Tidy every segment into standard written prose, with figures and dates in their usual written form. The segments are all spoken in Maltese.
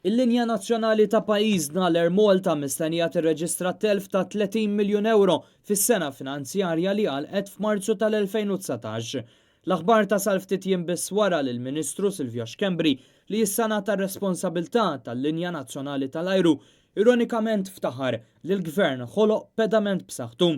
Il-linja nazzjonali ta' pajjiżna l-Air Malta mistennija tirreġistra telf ta' 30 miljun ewro fis-sena finanzjarja li għalqet f'Marzu tal-2019. L-aħbar tasal ftit jiem biss wara li l-Ministru Silvio Schembri, li issa ngħata r-responsabilità tal-linja nazzjonali tal-ajru, ironikament ftaħar li l-Gvern ħoloq pedament b'saħħtu.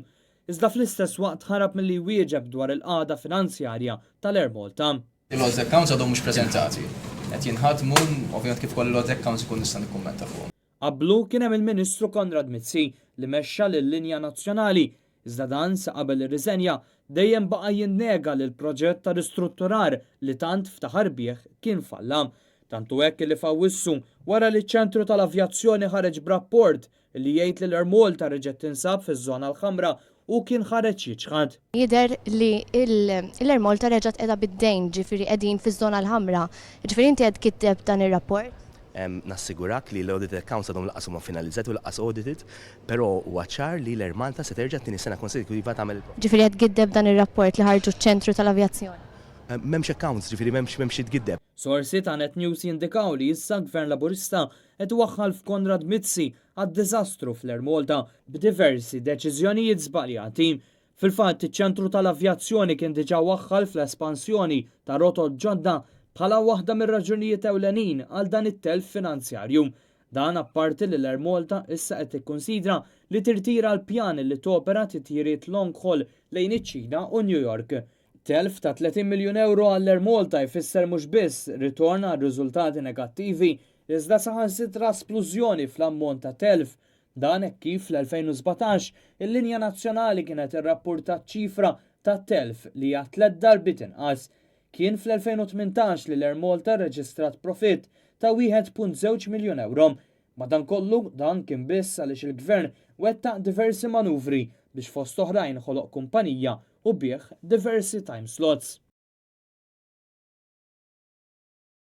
Iżda fl-istess waqt ħarab milli jwieġeb dwar il-qagħda finanzjarja tal-Air Malta. Il-audit accounts għadhom mhux preżentati. Qed jinħadmu, ovvjament kif ikolli l-audit accounts ikun nista' nikkummenta fuqhom. Qablu kien hemm il-Ministru Konrad Mizzi li mexxa lil-linja nazzjonali, iżda dan sa qabel irriżenja dejjem baqa' jinnega li l-proġett ta' ristrutturar li tant ftaħar bih kien falla. Tant hu hekk li f'Awwissu, wara li ċ-Ċentru tal-Avjazzjoni ħareġ b'rapport li jgħid li l-Air Malta reġgħet tinsab fiż-żona l-ħamra hu kien ħareġ jiċħad. Jidher li l-Air Malta reġgħet qiegħda bid-dejn, ġifieri qegħdin fiż-żona l-ħamra. Ġifieri inti qed tgiddeb dan ir-rapport? Nassigurak li l-audited accounts għadhom lanqas huma finalizzati u lanqas audited, però huwa ċar li l-Air Malta se terġa' t-tieni sena konsekutiva tagħmel il-profit. Ġifieri qed tgiddeb dan ir-rapport li ħarġu ċ-Ċentru tal-Avjazzjoni? M'hemmx accounts, ġifieri m'hemmx m'hemmx xi tgiddeb. Sorsi ta' Net News jindikaw li issa Gvern Laburista qed iwaħħal f'Konrad Mizzi għad-diżastru fl-Air Malta b'diversi deċiżjonijiet żbaljati. Fil-fatt, iċ-Ċentru tal-Avjazzjoni kien diġà waħħal fl-espansjoni ta' rotot ġodda bħala waħda mir-raġunijiet ewlenin għal dan it-telf finanzjarju. Dan apparti li l-Air Malta issa qed tikkunsidra li tirtira l-pjan li topera titjiriet long haul lejn iċ-Ċina u New York. Telf ta' 30 miljun ewro għall-Air Malta jfisser mhux biss ritorn għal riżultati negattivi, iżda saħansitra splużjoni fl-ammont ta' telf. Dan hekk kif fl-2017 il-linja nazzjonali kienet irrappurtat ċifra ta' telf li hija tlett darbiet inqas. Kien fl-2018 li l-Air Malta rreġistrat profitt ta' 1.2 miljun ewro. Madankollu, dan kien biss għaliex il-Gvern wettaq diversi manuvri biex fost oħrajn ħoloq kumpanija u biegħ diversi time slots.